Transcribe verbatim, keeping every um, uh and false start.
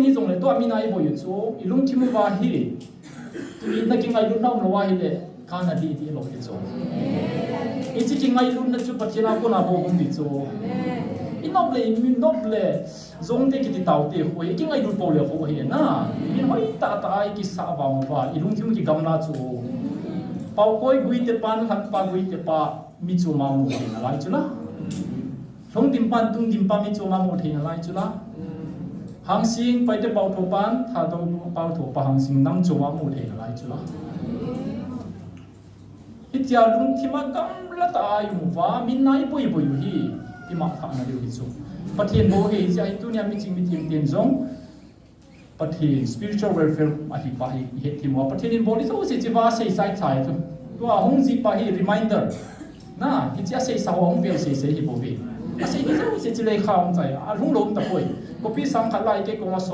Hijongle tua mi nai boi u chu, i lungthim uva hi. Tuni na kingailutna umlou ahile, kana dih dih lou hi chu. Hiche kingailutna chu Pathen a kona bou hung hi chu. I nop le, i mi nop le, jong te kiti tao te khu, i kingailut bou le khu hi na. Min hoi tah tah a i kisah vang uva, i lungthim kigamla chu. Paokoi gui te pan, lhan pa gui te pa, mi chu ma mu thei na lai chu la. Lhung dim pan, tung dim pa mi chu ma mu thei na lai chu la. Hangsing Paite pau tho pan, Thadou pau tho pa Hangsing nang chu ma mu thei na lai chu la. Hitia lungthim a gamla tah a i um uva, min nai boi boi u hi, i mangthah na diu hi chu. Pathen bou hi, hiche a hi tunia miching mithem ten jong, Pathen spiritual welfare ahi pa hi, i hethem uva. Pathen in bol jouse chu va seisah chai chu. Tua hung jih pa hi reminder. Na, hiche a seisah ho hung vel seisei hi bou ve. Asei jouse chu lekha hung chai, alhung lou um tapoi. Copy sang khat lai kei koma so